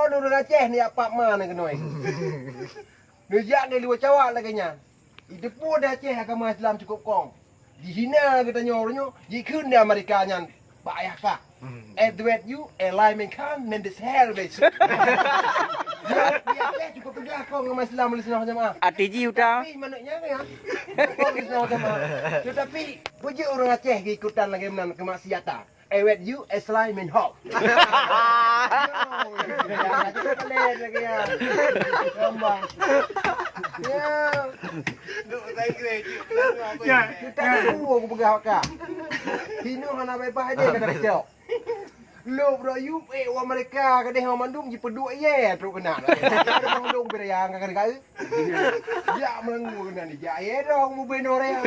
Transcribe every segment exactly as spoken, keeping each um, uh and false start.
Ureueng Aceh ni apa ma na keunoe. Neujak di luwa cawak lagèe nyan. Jiteupeue di Aceh agama Islam cukup kong. Jihina geutanyoe uroe nyoe, jikheun di Amerika nyan bak ayah kah. Hmm. Edward you, Eli Mekan, Mendes Hell, besok. Ya, di Aceh cukup peugah kong agama Islam oleh singoh jamaah. Arti ji uta. Tapi manuknya ya. Kong oleh singoh jamaah. Tetapi, bujur ureueng Aceh geuikutan lagèe meunan keumaksiatan. Ewet you, Eslai Min Hok. Ya, kita pelet lagi ya. Gampang. Ya. Duk saya kira cik. Ya. Kita tahu aku pegang hak. Hino hana bebas aja kata kecok. Lo bro you, eh, wa mereka kadeh orang mandum jipeuduek ye trok kena. Mandum berayang kadang-kadang. Jak meulanggu keunan ijak ayah droe mubén orang.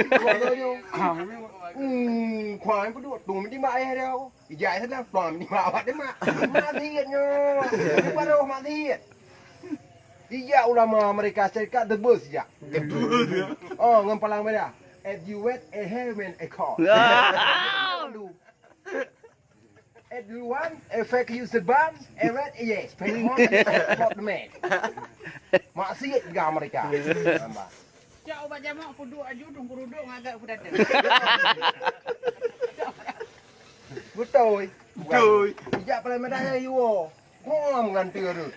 Hmm, kuan peuduek tu meujimak ayah droe. Ijak ayah droe, tuan meujimak awak demak. Mak siet nyoe. Baroh mak siet. Ijak ulama Amerika Syarikat tebus ijak. Oh, ngon palang merah. If you wet a hair man a car. Aduh. Everyone, effect you seban, ewet, yes, pay on, pop the man. Maksiet gah mereka. Nambah. Cak ubat jamak puduk aju dong kuruduk ngagak pudada. Betul. Betul. Ijak paling medah ya yuwo. Kong nganti ada.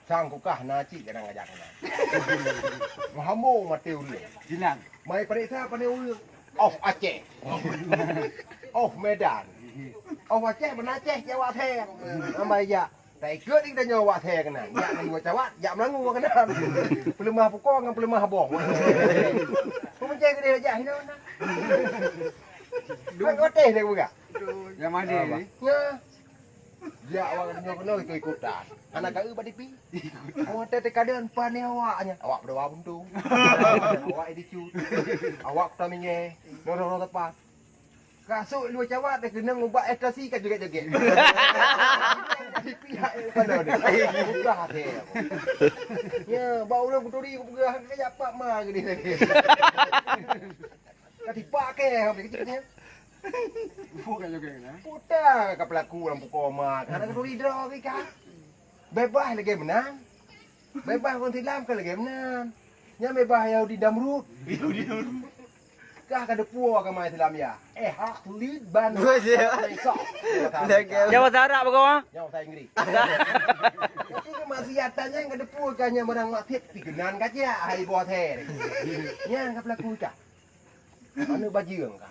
Sang kukah na cik kadang ngajak na. Mahambo mati ulun. Jilang. Mai periksa pandai ureueng. Of Aceh. Of Medan. Of Aceh, beuna Aceh, Jawa Aceh. Ambai jak. Tak ikut kita nyawa Aceh kena. Jak ngan dua cawat, jak melangu kena. Peuleumah pukong ngan peuleumah boh. Pemencai gede jak hina mana? Kan kote dia buka. Yang mana ni? Ya. Jak awak nyoe keunoe ikut-ikutan. Hana ka eu bak tipi. Awak teuka deun pane awak nyan. Awak berdua buntung. Awak edicut. Awak kuta minggai. Noroh-noroh tepat. Kasut luwa cawat dah keunong ubat ekstasi ka joget-joget. Tipi hak eu keunoe deh. Buka hati. Ya, bak ureueng kuturi kupeugah ka jak pak ma geude lagi. Ka tipak ke, habis kecil ni. Bukan juga kan? Puta ka pelaku lam pukoma, karena keduri droe kan. Bebas lagi menang. Bebas orang Islam kan lagi menang. Yang bebas Yahudi Damrud. Yahudi Damrud. Kah ka depu agama Islam ya. Eh, hak lid ban. Jawa Arab apa kau? Jawa Inggris. Jadi kemaksiatan yang ka depu kan yang barang maksiat dikenan kaca hai buah teh. Yang ka pelaku cah. Aneuk bajeueng ka.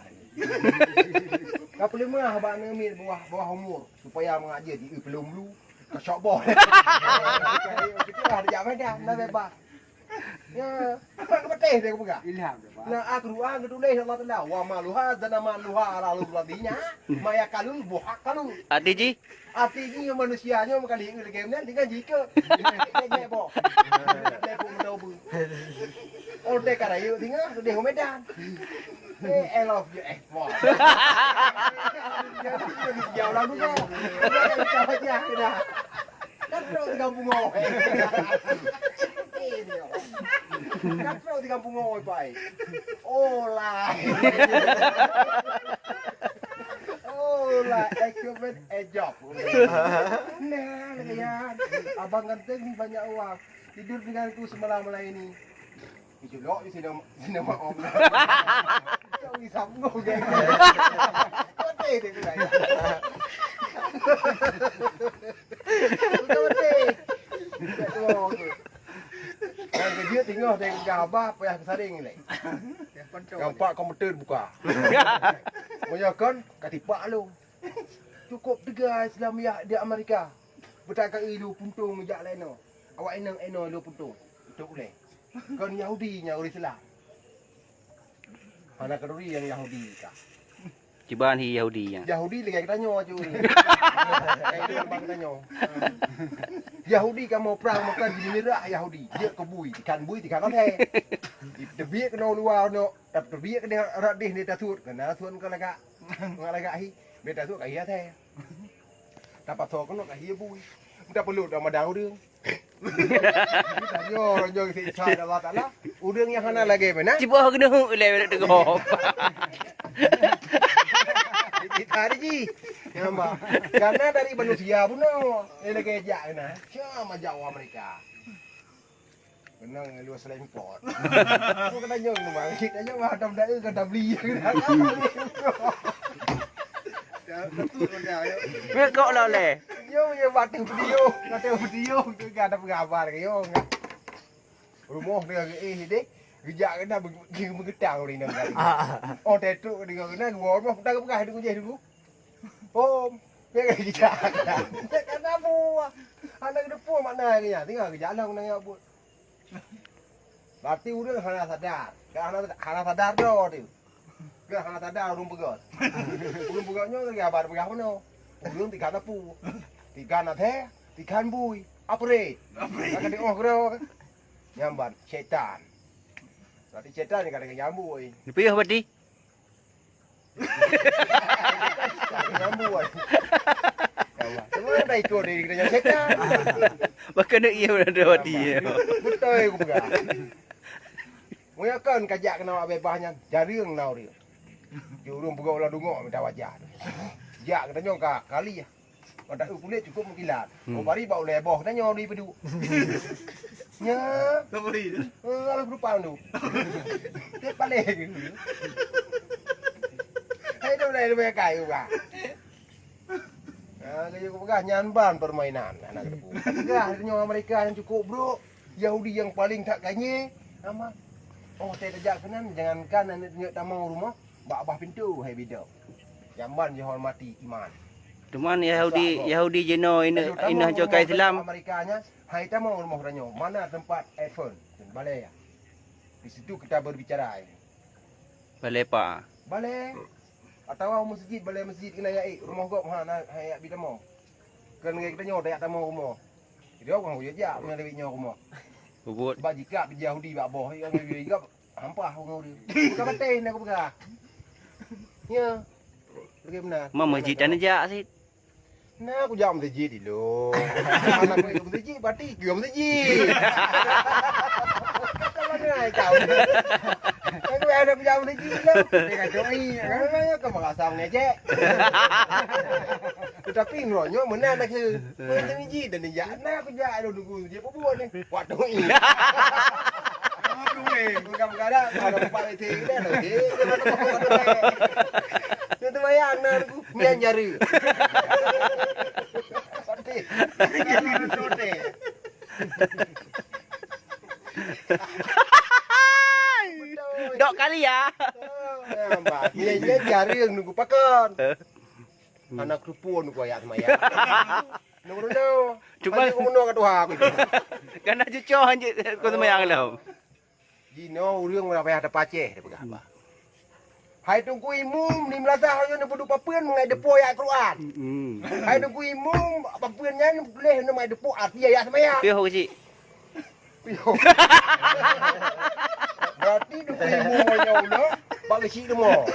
Ka peuleumah bak aneuk miet bawah, bawah umur supaya mangat jeuet jieu peulom lu. Ka syok boh. Kita dah jak Medan, dah bebas. Ya, apa ke beuteh dia peugah? Ilham dia, Pak. Nah, Al-Quran geutuléh Allah Taala, "Wa maluha zana maluha ala luradinya, ma yakalul buhakalul." Arti ji? Arti jih manusia nyoe meukali lagèe meunan dengan jih ke. Lagèe boh. Lagèe boh meudobu. Otai ka rayeuk singoh, leudeh u Medan. Eh, I love you, eh, boh. Jadi manusia urang tu, boh. Dia tak payah dah. Kan trok di kampung awak. Kan trok di kampung awak, Pak. Oh, lah. Oh, lah, equipment ejok. Nah, lihat. Abang ganteng ni banyak uang. Tidur denganku semalam malam ini. Ijulok di sini, sini mak om. Kau ni sanggup, geng. Kau teh, teh, teh. Kau teh. Kau teh. Dan kerja tinggal dari gabah payah kesaring ni. Nampak komputer buka. Banyak kan, katipak lu. Cukup tiga Islam ya di Amerika. Beutakai lu puntung jak leno. Awak inong eno lu puntung. Untuk uleh. Kon Yahudi nya ureueng Islam. Hana keuduri nyang Yahudi ka. Kiban hi Yahudi nyan. Yahudi lagèe geutanyoe aju. Lagèe bang tanyoe. Yahudi kamoe prang maka jimeurah Yahudi. Jeuet keu bui, ikan bui, ikan asèe. Teubiet keunoe luwa nyoe, teubiet keunoe rot deh ni tasut, keunoe tasut ka lagak. Ngon lagak hi, beda tasut ka hi asèe. Tapasoe keunoe ka hi bui. Tapeulot dah madang ureueng. Tanyoe, tanyoe siksa Allah Taala. Ureueng nyang hana lagèe meunan. Cuba keuneuk lé teugok. Hari ji. Ya, Mak. Karena dari manusia bunoe. Dia lagi jak kena. Siapa majak orang mereka? Kena luar selain pot. Kau kena nyong tu, Bang. Kita nyong ada benda ke, kata beli. Betul benda, ya. Mekok lah leh. Yo, yo, batu video. Kata video, tu kan ada penggambar ke, yo. Rumoh dia ke, eh, deh. Gejak kena bege-, bege-, begetang orang inong kali. Ah, ah, ah. Oh, tetuk dia kena, dua rumah petang ke peugah, dia kujeh dulu. Pom. Dia kena gejak. Dia kena buah. Anak kena pom makna ke ya. Tinggal gejak lah, kena ya buat. Berarti ureueng hana sadar. Ka hana, hana sadar droe teuh. Ka hana sadar ureueng peugah. Ureueng peugah nyoe lagèe haba peugah meunoe. Ureueng tiga na pu. Tiga na thèe, tiga na bui. Apre. Apre. Ka di oh keudroe. Nyamban setan. Berarti setan ka lagèe nyang bui. Dipiôh berarti? Nyambung, wai. Ya Allah. Cuma dah ikut dari kita nyang setan. Bahkan nak iya benar mati. Betul aku pegang. Meuyakan kajak kena awak bebas nyan, jareung na ureueng. Di ureueng peugah ulah dungok minta wajah tu. Jak kata nyoe ka kali ya. Mata kulét cukup meukilat. Hmm. Oh, bari bak ulèe boh, tanyoe di peuduek. Nya. Kaburi tu. Eh, habis peurupaan tu. Tiep paleng. Hai tu dah lebih kai juga. Ah, dia juga peugah nyan ban permainan anak debu. Peugah nyoe Amerika yang cukup buruk, Yahudi yang paling tak kanye, ama. Oh, teu tajak keunan, jangankan aneuk tanyoe tamong rumoh, bak bah pintoe hai bidok. Jamban jihormati iman. Cuman Yahudi, Yahudi jinoe ina, ina hanco ka Islam. Amerika nyan, hai tamong rumoh tanyoe, mana tempat iPhone? Balai ya. Di situ kita berbicara ini. Balai pa? Balai. Atawa meuseujid, balai meuseujid keunan ya, eh, rumoh gob ha, na, hai yak bi tamong. Keu ngon geutanyoe, dak yak tamong rumoh. Jadi, orang kujak, jak, punya lewat nyoe rumoh. Bubut. Ba jikak Yahudi bak boh, yang Yahudi gob. Hampah ureueng-ureueng. Bukan bateh na kupeugah. Ya. Lagèe meunan. Ma meuseujid tan jak sit. Na kujak meuseujid dulu. Anak kujak meuseujid, berarti kujak meuseujid. Kata mana kau? Aku ada kujak meuseujid dulu. Dia kata, "Oi, memang kau merasa mengejek." Tetapi nyoe meunan dah ke. Meuseujid dan jak. Na kujak dulu nunggu seujid pun buat ni. Waktu ni. Bukan-bukan ada empat lagi, dah lagi. Dia tu bayang na aku nyan jari. Pati. Dok kali ya. Nampak. Nyan, nyan jari yang nunggu pakon. Anak kerupuk nunggu ayat semayang. Nunggu dulu. Cuma Hanya aku menung kat Tuhan aku. Karena cucok hanjeuet kau semayang lom. Jinoe ureueng urang payah tapacéh, tapeugah haba. Hai Teungku Imum, di meulasah nyoe neupeuduek papeuen meungai deupô ayat Quran. Hmm. Hai Teungku Imum, papeuen nyan tuléh nyoe meungai deupô arti ayat seumayang. Piôh keuchik. Piôh. Berarti Teungku Imum nyoe ulah bak keuchik teuma.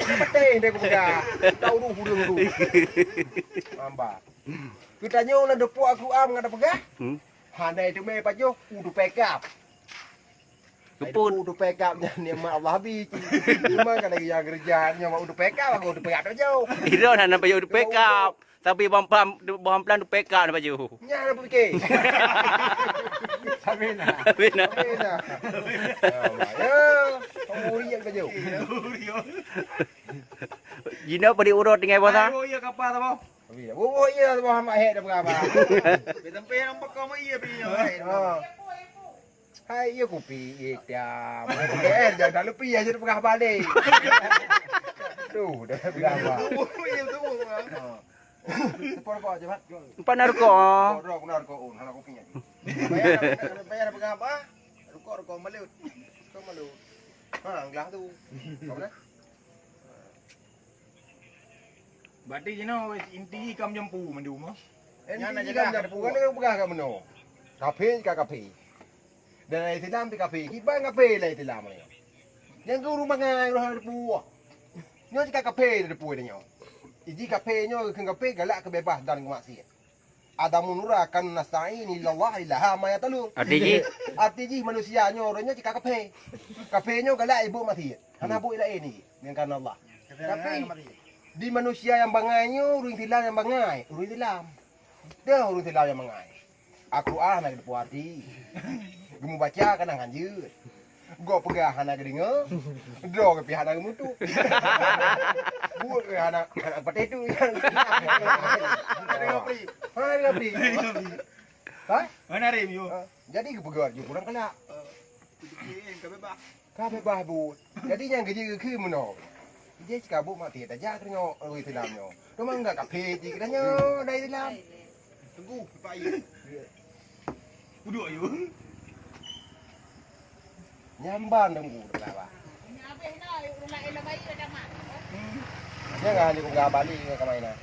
Patéh deh kupeugah. Tahu ureueng tu. Hamba. Geutanyoe na deupô Al-Quran ngon tapeugah? Hmm. Hana teumé pajoh, u tupée kab. Keupeue? U tupée kab nyan nikmat Allah habéh. Cuma kadang nyang keureuja nyoe u tupée kab, aku u tupée kab pajoh. Idong hana pajoh u tupée kab. Tapi boh amplan, boh amplan tupée kab na pajoh. Nyan aku pike. Sabé na. Sabé na. Sabé na. Ya, ya. Kamu uriek pajoh. Jinoe padi uroe tinggai puasa? Ayo, iya kapal apa? Tapi dah. Oh, iya, Muhammad Hek dah berapa? Dia sampai yang pekong iya pi nyoe. Ha. Hai, iya kupi hitam. Eh, dah, dah lepi aja dah peugah balik. Tu, dah peugah apa? Oh, iya tu. Ha. Telepon kau aja, Mat. Empat narkoba. Kau dah, aku narkoba. Oh, hana kopi aja. Bayar, bayar peugah apa? Rukok, rukok malut. Rukok malut. Ha, gelah tu. Kau mana? Berarti jinoe inti jih ka meujampu mandum, ah? Inti jih ka meujampu, kan ka peugah ka meunoe. Kafé ka kafé. Dan Islam pih kafé. Kiban kafé lah Islam nyoe. Nyang guru mangai roh deupue. Nyoe ka kafé deupue nyoe. Iji kafé nyoe keu kafé galak keu bebas dan keu maksiat. Adamu nura kan nasta'in illallah ilaha ma yatalun. Arti jih? Arti jih manusia nyoe, ureueng nyoe cit ka kaphé. Kaphé nyoe galak ibuet maksiet. Hana buet laén jih, melainkan Allah. Tapi di manusia nyang bangai nyoe, ureueng Islam nyang bangai, ureueng Islam. Deuh ureueng Islam nyang bangai. Al-Quran hana geuteupeue arti. Geumubaca kadang hanjeuet. Gob peugah hana geudeungoe. Droe pih hana geumutuk. Buet pih hana, hana patéh tu. Hana deungoe pri. Hana deungoe pri. Ha? Hana rem yo. Ha. Jadi geupeugah ju kurang kalak. Ka beubaih buet. Jadi nyang geujeuet keu meunoe. Jih sikabuk maté tajak keunoe ureueng Islam nyoe. Teuma enggak kaphé jih geutanyoe dari Islam. Teguh, Pak Ayu. Uduk Ayu. Nyamban dong guru dah bah. Jangan ni gua balik ke kamar ina.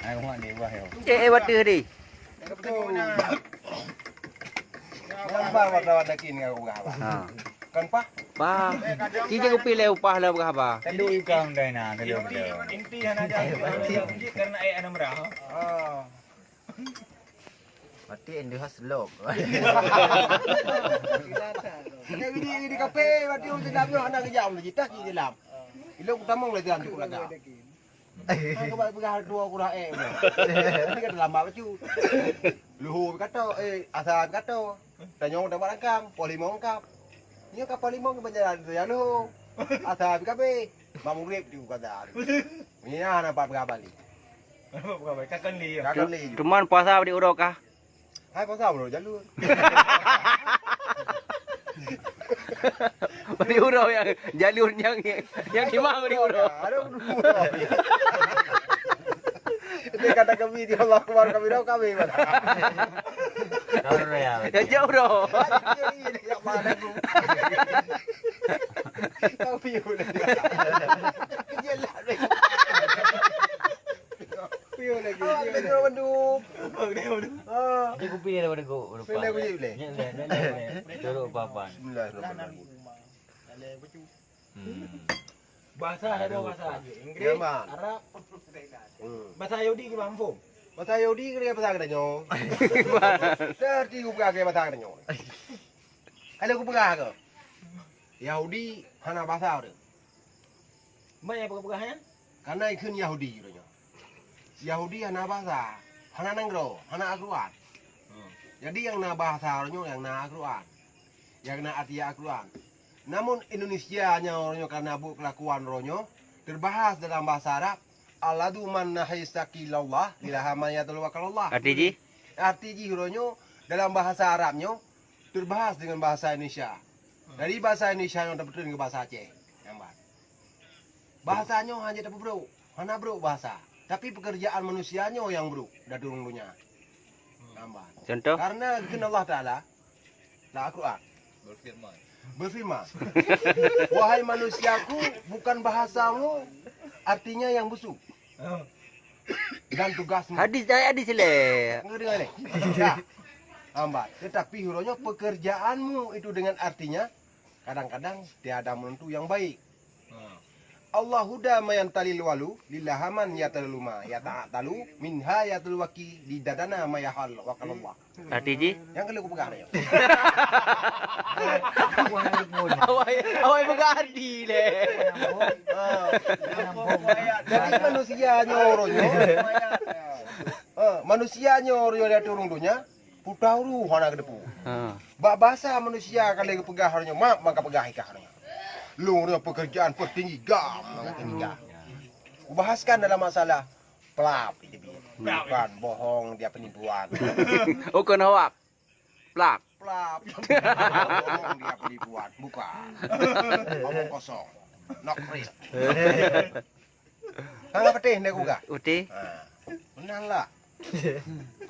Ai gua ni wah yo. Eh, eh, waduh deh. Nyambang warna-warna kini aku berapa? Ha. Kan pah? Pah. Ci je kupi le upah le berapa? Telu ikang dai na, telu. Inti, inti hana jadi. Karena ayah anak merah. Ah. Mati endu has lok. Ini, ini kape, mati untuk dalam anak kejam lagi tak di dalam. Ilok utamong lagi dalam cukup lagak. Hai, keubai peugah dua kurang eh, udah. Nanti ka terlambat bacut. Luhur pih ka to, eh, asa pih ka to. Tanyong dapat rangkang, poh limong rangkang. Nyoe ka poh limong ka banyak dah luhur. Asa pih ka habéh. Mak mugrib tu kata. Ni nah nampak peugah balik. Nampak peugah balik. Takkan li. Takkan li. Cuman puasa di uroe kah? Hai, pasal baru jalur. Beri uroe yang jalur yang, yang imam beri uroe. Ada uroe. Itu kata kami di Allah Akbar, kami dah kami mana. Tahu ya. Ya jauh dah. Ya mana aku. Kami boleh. Kerja lah. Pion lagi. Awak kena jual bandum. Awak kena jual bandum. Ah. Dia kupi dia daripada gua, lupa. Pilih kupi pilih. Ni, ni, ni, ni, ni. Turut papan. Bismillahirrahmanirrahim. Hmm. Bahasa ada dua bahasa. Inggris, Jerman. Arab. Hmm. Bahasa Yahudi ke mampu? Bahasa Yahudi ke bahasa kita nyo? Serti ku pegang ke bahasa kita nyo. Kalau ku pegang ke? Yahudi hana bahasa tu. Mai apa peugah nyan? Karena ikheun Yahudi uroe nyoe. Yahudi hana bahasa, hana nanggroe, hana Al-Quran. Hmm. Jadi nyang na bahasa uroe nyoe nyang na Al-Quran. Nyang na arti Al-Quran. Namun Indonesia nyoe uroe nyoe karena buet kelakuan uroe nyoe terbahas dalam bahasa Arab, "Aladu man nahisaki lallah, ilaha man yatawakkalallah." Arti jih? Arti jih uroe nyoe dalam bahasa Arab nyoe terbahas dengan bahasa Indonesia. Dari bahasa Indonesia nyang teupeutron keu bahasa Aceh. Nyang ban. Bahasa nyoe hana tapeubrok, hana brok bahasa. Tapi pekerjaan manusia nyoe nyang brok di ateueh donya. Nyang ban. Contoh? Karena kheun Allah Taala, lam Al-Quran. Berfirman. Berfirman. Wahai manusiaku, bukan bahasamu, artinya yang busuk. Dan tugasmu. Hadis dari hadis le. Ngeri ni. Nah, lambat. Tetapi uroe nyoe pekerjaanmu itu dengan artinya kadang-kadang tiada menentu yang baik. Ha. Allahu da mayan talil walu lillahaman ya taluma ya ta'atalu minha ya talwaki di dadana mayahal wakalallah. Arti jih? Nyang keuneuk kupeugah nyoe. Awai, awai peugah arti lé. Ha. Jadi manusia nyoe uroe nyoe. Ha, manusia nyoe uroe nyoe di ateueh donya, puta uru hana geuteupeue. Ha. Bak basa manusia ka lheueh geupeugah uroe nyoe, mak maka peugah ikah uroe nyoe. Lôn uroe nyoe pekerjaan petinggi gam, maka tinggi gam. Kubahaskan dalam masalah Plap, itu dia. Bukan, bohong dia penipuan. Ukon hoak. Plap. Plap. Bohong dia penipuan. Bukan. Omong kosong. Nok real. Hana patéh ndai kupeugah. Uti. Ha. Meunan lah.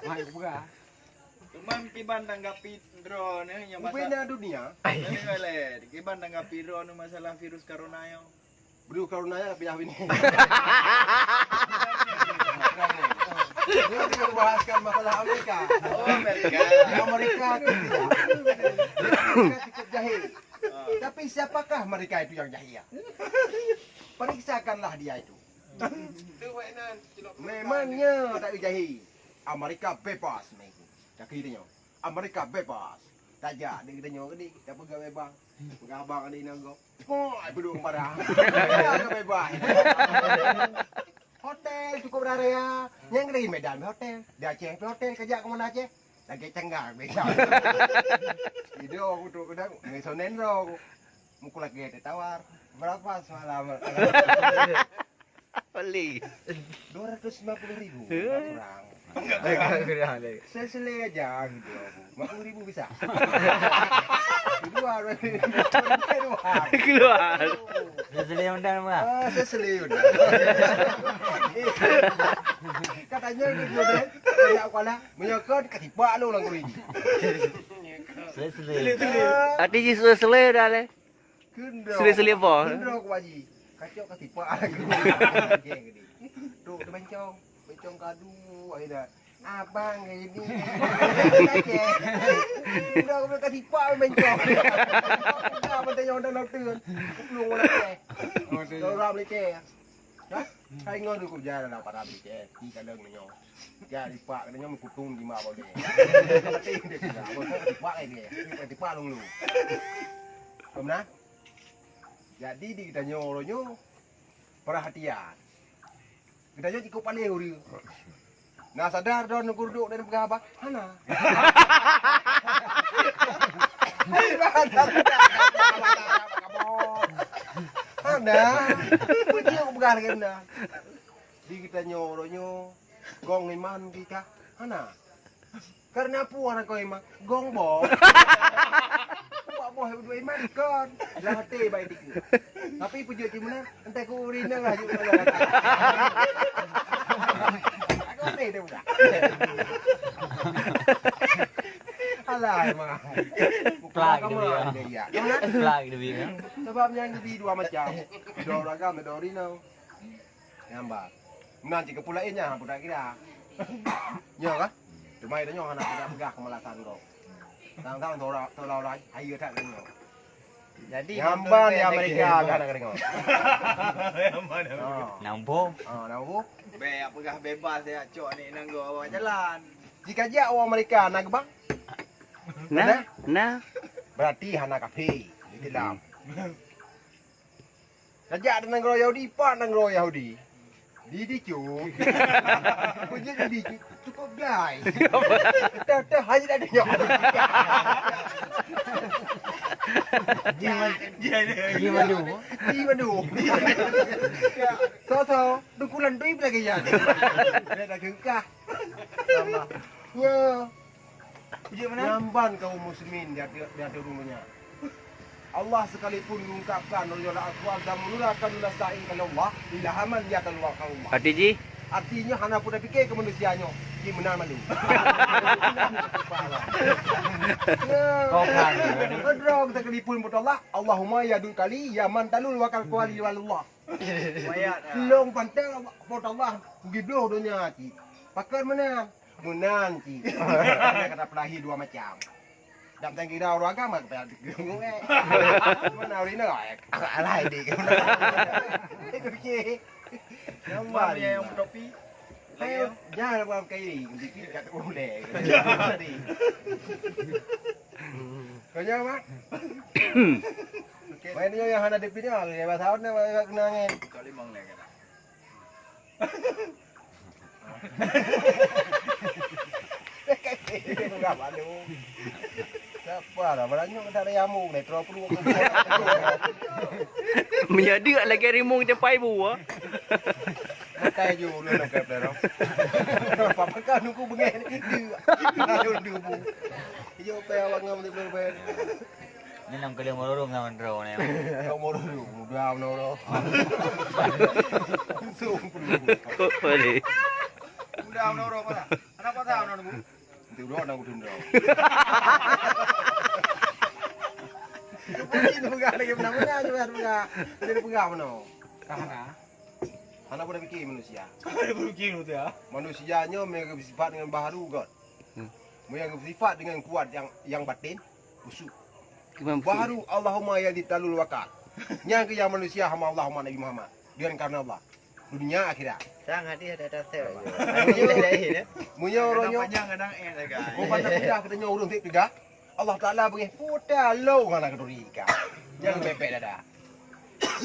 Mai kupeugah. Cuman kiban tanggapi droeneuh nyang masa. Ubena dunia. Boleh, boleh. Kiban tanggapi droeneuh masalah virus corona nyoe. Beri corona ya pindah bini. Dia tidak membahaskan masalah Amerika. Oh, Amerika. Di Amerika itu tidak. Di Amerika cukup jahil. Ah. Tapi siapakah mereka itu yang jahil? Periksakanlah dia itu. Memangnya tak jahi. Amerika bebas, meh. Kaki dia nyoe. Amerika bebas. Tajak di kita nyoe gede, tak peugah bebas. Peugah abang ada inang go. Kok ai bedong pada. Bebas. Hotel cukup raya. Yang di Medan hotel. Di Aceh hotel, kejak ke mana Aceh? Lagi cenggang beda. Video aku tu kadang ngesonen dong. Muka lagi ditawar. Berapa semalam? Beli. Dua ratus lima puluh ribu. Heh. Kurang. Kurang lagi. Sesele aja gitu aku. Lima puluh ribu bisa. Dua ratus lima puluh ribu keluar. Keluar. Sesele undang mah. Ah, sesele undang. Katanya gitu deh. Banyak kepala. Meunyoe kon ka tipak lôn lam gurui. Sele-sele. Arti jih sele-sele dah leh. Keundroe. Sele-sele apa? Keundroe ku baji. Kacok ka tipak lam gurui. Geng gede. Duk teubencong. Bencong kadu akhirnya. Abang kayak gini. Keundroe ku ka tipak bencong. Dah beutanyong dalam teun. Kuplung orang teh. Orang Malaysia. Hah? Hai ngon ku jalan dah para beli teh. Di kadang nyoe. Ya, dipak kena nyoe meukutung di mak boleh. Dipak lagi. Dipak dulu. Pernah? Jadi di kita nyoe, nyoe perhatian. Kita nyoe cukup paling uri. Nah, sadar don gurduk dan peugah apa? Hana. Hana. Puji aku peugah lagi benar. Di kita nyoe, nyoe. Gong iman kita. Hana. Karena apa orang kau iman? Gong boh. Buat boh dua iman kon. Dah hati baik dikit. Tapi pujut cuma entah ku urina lah. Aku aneh dia budak. Alah emang. Plak gitu ya. Dia ya. Plak gitu ya. Sebabnya yang lebih dua macam. Dua ragam, dua rina. Nyamba. Nan cit keu pula inya, budak kira. Nyo kah? Cuma itu nyo hana peugah-peugah kemalasan kau. Tang-tang tora tora ora hayu that nyo. Jadi nyamba di Amerika dah nak dengar. Nambo. Ha, nambo. Be peugah bebas ya cok ni nanggo awak jalan. Jika jak awak Amerika nak gebang? Nah, nah. Berarti hana kafe. Itulah. Tajak di nanggroe Yahudi, pat nanggroe Yahudi. Di dicu. Peujeuet di dicu, cukup gai. Teuh-teuh hanya ada nyoe. Gimana? Gimana? Gimana? So-so, dukulan tu ibu lagi ya. Dia dah gengkah. Ya. Nyamban kaum muslimin di ateueh, di ateueh dunia. Allah sekalipun mengungkapkan roh Allah Akbar dan menurunkan nasta'in kalau Allah, ilahaman ya Allah. Arti jih? Artinya hana pun dah fikir ke manusia nyoe, di meunan malu. Ya. Kau kan. Adra kita kalipun buat Allah, Allahumma ya dul kali, ya man talul wakal kuali wal Allah. Long pantang buat Allah, pergi bloh dunia cit. Pakon meunan? Meunan cit. Kata pelahi dua macam. Dam tangki dah orang agama kata bingung eh. Mana orang ni? Alai dik. Okey. Yang mana yang topi? Ayo, jangan buat kairi, dikit kat boleh. Kau jangan mak. Main ni yang hana dipinang, ya bahasa awak ni kena angin. Kau limang ni kena. Enggak malu. Siapa lah, banyak kita ada nyamuk ni, terus perlu. Meunyoe deuk lagèe rimueng capai bu, ah. Makai ju ulôn nak kata dah. Apa makan nunggu bengeh ni? Deuk. Lalu debu. Iyo, pe awak ngam ni belum pe. Ni nam kali morong ngam droe ni. Kau morong muda menoro. Langsung perlu. Kok boleh? Muda menoro mana? Kenapa tahu menoro? Nanti udah nak udun dah. Itu pegang lagi benar-benar juga pegang. Jadi pegang mana? Kahana. Hana boleh fikir manusia. Hana boleh fikir manusia. Manusia nyo meunyo sifat dengan baharu kot. Hmm. Meunyo sifat dengan kuat yang yang batin, kusuk. Baharu Allahumma ya di talul wakal. Nyang ke yang manusia hamba Allahumma Nabi Muhammad. Dengan karena Allah. Dunia akhirat. Sang hadis ada tasel. Meunyoe, meunyoe uroe nyoe, kadang panjang, kadang eh, lah, kan. Oh, pandang mudah kita nyoe ureueng sép teuga. Allah Taala beungéh puta lo ngon keuduri ka. Jangan pepek dada.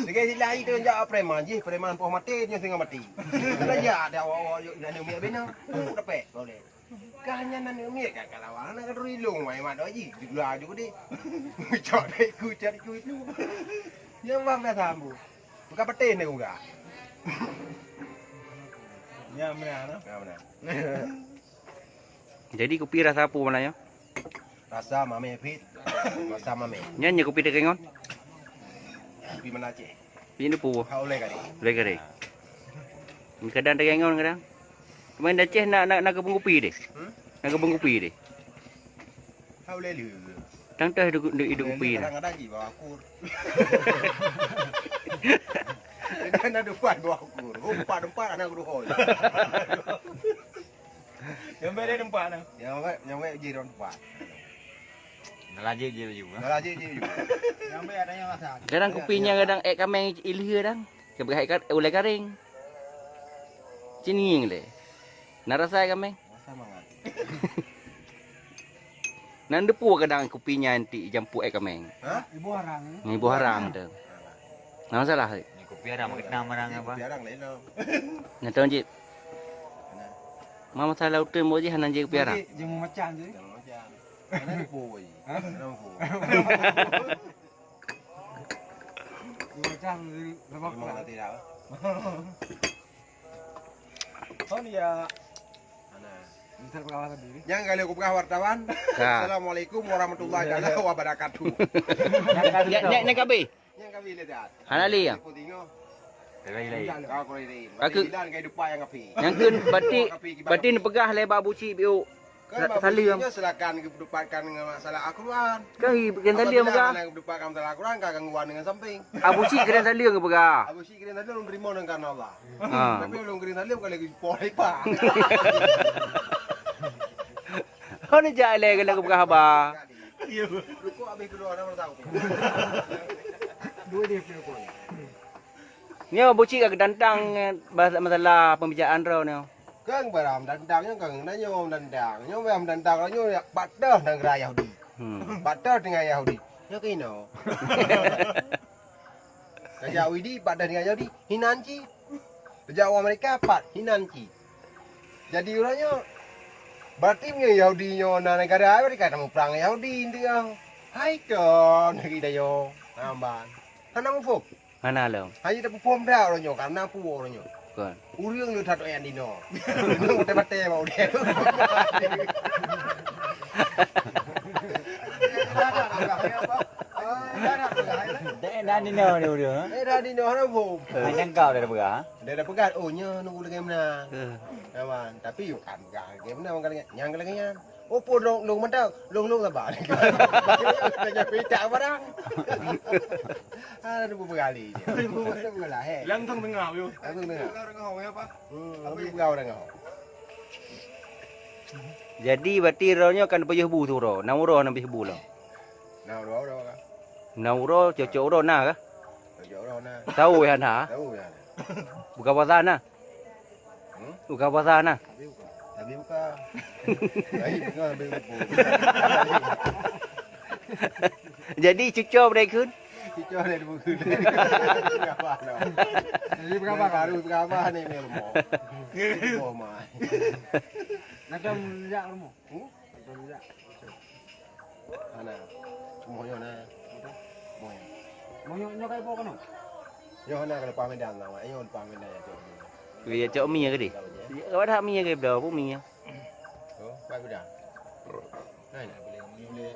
Lagèe si Lahai tu jak preman jih, preman poh maté nyoe singoh maté. Kalau jak ada awak-awak yuk nani miet bina. Dapat boleh. Kah nyan nani miet ka kalau awak na keuduri long mai mak dok jih. Digula ju deh. Cok dek ku cari ku itu. Yang bang biasa ambu. Bukan petin dek uga. Ya benar. Ya benar. Jadi kupi rasa apa mana ya? Rasa mameh pit. Rasa mameh. Nyan nya kupi teuka ngon? Kupi mana Aceh? Pi ni pu. Ha, oleh kali. Oleh kali. Kadang teuka ngon kadang. Pemain Aceh nak nak nak kebun kupi deh. Hmm? Nak kebun kupi deh. Ha, oleh lu. Tang teh duk duk kupi. Kadang-kadang ji bawa akur. Kadang ada depan bawa akur. Empat-empat anak guru hol. Nyampe dia tempat dah. Nyampe nyampe ji dalam tempat. Dah laju ji laju. Dah laju ji laju. Nyampe ada yang masak. Kadang kupi nya kadang ek kameng ilhie dang. Kebelah ek ulai karing. Cini le. Na rasa ek kameng. Rasa mangat. Nan depu kadang kupi nya anti jampu ek kameng. Ha? Ibu harang. Ibu harang tu. Na masalah. Ni kupi ada makna marang apa? Kupi harang lain lah. Nyata jip. Ma masalah utem boh jih hana jeuet piara. Jeuet, jeuet macam tu. Jangan macam. Mana dia pun boy? Ha? Mana pun? Jeuet macam tu, lemak. Memang lah. Nanti dah. Oh, dia. Mana? Misal pengawas sendiri. Yang kali aku pegang wartawan. Ha. Assalamualaikum warahmatullahi taala wabarakatuh. Nyak nyak nyak kabe. Nyang kami le dah. Hana le ya? Aku tengok. Lain-lain. Kau kau lain. Aku bilang kai dupa yang api. Nyang keun bati bati neupeugah lé bak buci biuk. Kan bak buci nyo silakan ke dupatkan dengan masalah Al-Quran. Kan i kena dia peugah. Apabila nak dupatkan masalah Al-Quran, kau gangguan dengan samping. Abu Syik kena saleueng peugah. Abu Syik kena saleueng terima dengan karena Allah. Ha. Tapi ulun kena saleueng kalau lagi poh lepak. Hana jak lé kalau peugah haba. Rukuk habéh keudua dah baru tahu. Dua dia punya rukuk. Nyoe bucik ka geudantang, eh, bas-, masalah pembicaraan droe nyoe. Kang barang dantang nyoe kang na nyoe dantang. Nyoe barang dantang nyoe bak teuh negara Yahudi. Hmm. Bak teuh teungoh Yahudi. Nyoe keunoe. Tajak Widi bak teuh teungoh Yahudi. Hinan cit. Tajak u Amerika pat. Hinan cit. Jadi uroe nyoe, berarti meunyoe Yahudi nyoe na negara, berarti ka tamuprang Yahudi teuh. Hai kon, negeri dayo, amban. Hana muphom. Hana lom. Hanya tapuphom dak uroe nyoe, karena peue uroe nyoe. Kon. Ureueng le that nyang dinoe. Ureueng batée-batée bak udeb. Dek dan dinoe ni ureueng. Eh, dah dinoe hana muphom. Macam kau dah peugah. Dia dah peugah, oh, nyoe nunggu lagée meunan. Eh. Aman. Tapi yuk kan peugah lagée meunan, nyang lagée nyan. Oh, pun long long mantap, long long sabar. Tanya pita barang. Ah, nunggu peugah lé. Nunggu peugah lé. Langsung tengah, yo. Langsung tengah. Hmm, tapi peugah orang kau. Jadi berarti roh nyoe kan pajoh bu tu roh. Nang roh nang bu lo. Nang roh roh kan. Nang roh cocok roh na kah? Cocok roh na. Tahu ya na? Tahu ya. Bukan pasal na. Hmm? Bukan puasa nah. Tapi bukan. Tapi bukan. Tapi bukan, tapi bukan. Jadi cuco bereikun? Cuco dari buku. Berapa no? Jadi berapa? Baru berapa ni, Mel? Mau. Mau mai. Nak jam jak rumah. Hmm? Nak jam jak. Hana. Moh nyoe na. Moh nyoe. Moh nyoe, nyoe kai po keunoe? Nyoe hana ka leupah Medan na, awak nyoe leupah Medan ya, cok. Weh, ya, cok mi ya, gede. Ya, awak dah mi ya, gede, berapa mi ya? Oh, baik udah. Nah, nak boleh, boleh.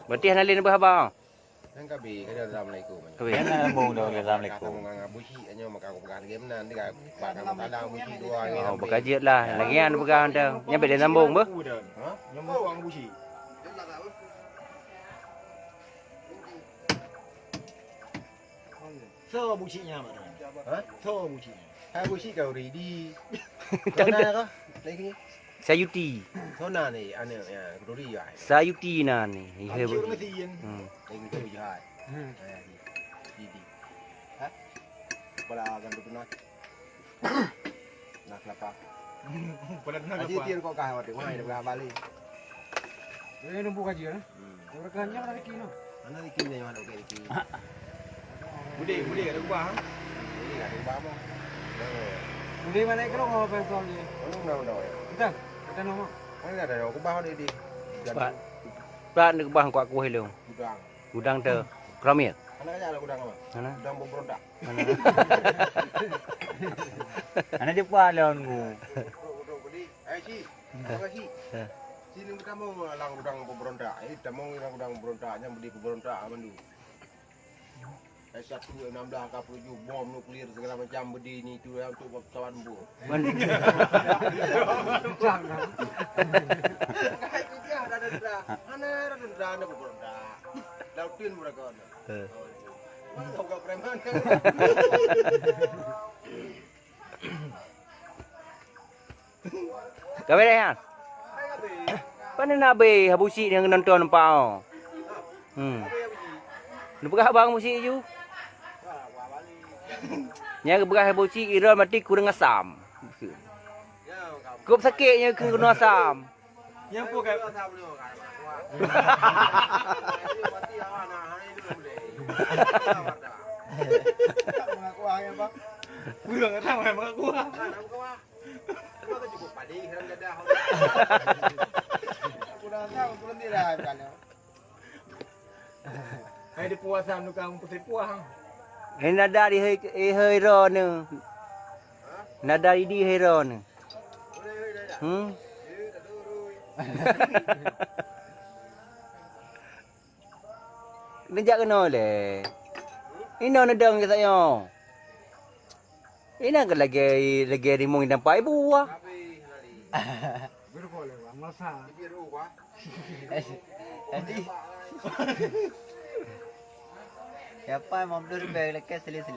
Berarti hana lé neubeuhaba? Nang kabi, kada assalamualaikum. Kabi. Hana lambung dah, assalamualaikum. Kamu ngan Abu Syik, nyoe maka aku pegang game nan, dia pegang tanda Abu Syik dua. Oh, bekajit lah. Lagi yang pegang tu. Nyampe dia sambung, beuh? Ha? Nyambung Abu Syik. So buciknya, Mak. Ha? So buciknya. Hai bucik kau ridi. Kau nak apa? Lagi. Sayuti. Kau nak ni, anu ya, keduri ya. Sayuti na ni. Iya. Hancur mesin. Hmm. Lagi tu jahat. Hmm. Ridi. Ha? Kepala gandum pernah. Nah, kelapa. Pada kena Haji kelapa. Tian kok kah, waduh, mana dia berapa balik? Ini numpuk haji, kan? Hmm. Orang kan jangan ada kino. Mana Ricky ni yang ada Ricky? Budi, Budi ada ubah, ha? Budi ada ubah, Bang. Budi mana kalau mau pasal ni? Mana, mana, mana? Kita, kita nama. Mana ada ubah di, di. Pak. Pak, ni ubah kuat kuah lu. Gudang. Gudang tu. Keramik. Mana kaya ada gudang apa? Mana? Gudang pemberontak. Mana? Mana dia buat lawan ku? Gudang, gudang, gudang. Eh, si. Apa si? Eh. Sini kita mau lang gudang pemberontak. Eh, kita mau lang gudang pemberontak. Jangan beli pemberontak, Amandu. S satu, F enam belas, K tujuh, bom nuklir, segala macam berdiri itu ya, untuk pesawat tempur. Mana? Ada tentara, ada tentara, ada pemberontak. Lautin mereka ada. Eh. Mana tahu kat preman kan? Ka beres nyan? Pane na abéh Habusi nyang nonton nampak oh. Hmm. Neupeugah bang Habusi ju. Nyang geupeugah Habusi Irol maté kureueng asam. Kop sakét nyang keu keunoe asam. Nyang pun ka. Mengaku ah, ya, Pak. Kurang kata orang mengaku ah. Kurang tahu, kurang tidak kan. Hai di puasa nu kamu putri puang. Ini nada di hai, eh, hai ro ni. Nada di di hai ro ni. Hmm? Neujak keunoe lé. Inoe neudong keu tanyoe. Inan keu lagèe, lagèe rimueng inan pai buah. Jadi, siapa yang mau beli lebih lekat seli-seli?